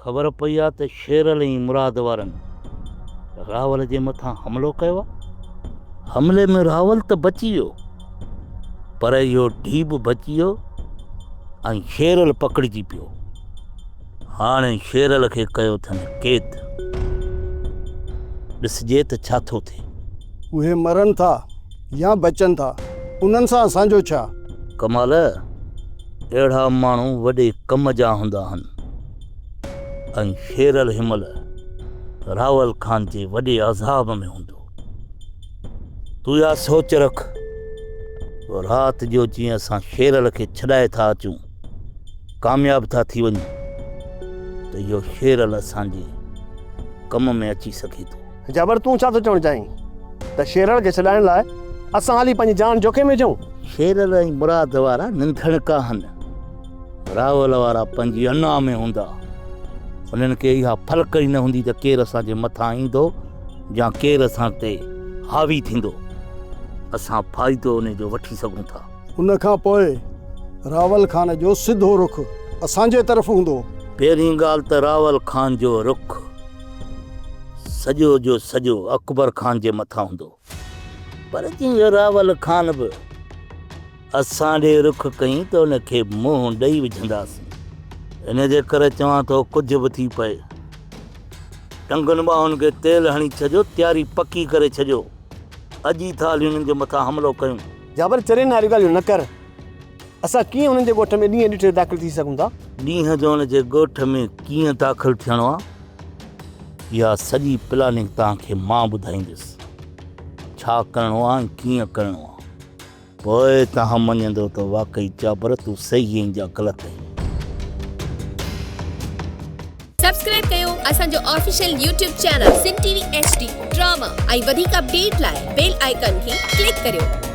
خبر پئي آ ته شيرل ۽ مراد وارن راول جي مٿان حملو ڪيو آ. حملي ۾ راول ته بچي ويو پر اهو ڍيب بچي ويو ۽ شيرل پڪڙجي پيو. هاڻي شيرل کي ڪيو اٿن قيد. ڏسجي ته ڇا ٿو ٿئي. اهي مرن ٿا يا بچن ٿا، انهن سان اسان جو ڇا؟ ڪمال، اهڙا ماڻهو وڏي ڪم جا هوندا آهن ۽ شيرل هنمهل راول خان جي وڏي عذاب ۾ هوندو. تون اها سوچ رک ته رات جو جيئن اسان شيرل کي ڇڏائي ٿا اچون، ڪامياب ٿا ٿي وڃون ته اهو شيرل اسان جي ڪم ۾ اچي سگهي ٿو. جابر تون ڇا ٿو چوڻ چاهين ته شيرل کي ڇڏائڻ لاء اسان هلي پنهنجي جان جوکي ۾ وجهون؟ شيرل ۽ مراد وارا ننڌڻڪا هن. راول وارا پنهنجي انا ۾ هوندا. انهن کي اها فلڪ ئي نه هوندي ته ڪير اسان جي مٿان ايندو يا ڪير اسان تي حاوي ٿيندو. اسان فائدو انهي جو وٺي سگهون ٿا. ان کان پوء راول خان جو سڌو رخ اسان جي طرف هوندو. پهرين ڳالهه ته راول خان جو رخ سڄو جو سڄو اڪبر خان جي مٿان هوندو. پر جي راول خان به اسان ڏي رخ ڪئين ته ان کي منهن ڏئي وجهنداسين. ان جي ڪري چوان ٿو ڪجهه به ٿي پئي ٽنگن ٻانهن کي تيل هڻي ڇڏيو، تياري پڪي ڪري ڇڏيو. اڄ ئي ٿا هلي انهن جي مٿان حملو ڪيون. جابر چرين واريون ڳالهيون نه ڪر. اسان ڪيئن انهن جي ڳوٺ ۾ ڏينهن ڏٺي داخل ٿي سگهون ٿا؟ ڏينهن جو ان جي ڳوٺ ۾ ڪيئن داخل ٿيڻو آ، اها سڄي پلاننگ توهان کي مان ٻڌائيندس. ڇا ڪرڻو آ ۽ ڪيئن ڪرڻو آ. پوء توهان مڃيندو ته واقعي جابر تون صحيح آهين يا غلط آهين. سبسڪرائب ڪيو اسان جو official YouTube channel Sindh T V H D drama ۽ وڌيڪ اپڊيٽ لاء بيل آئيڪان کي ڪلڪ ڪريو.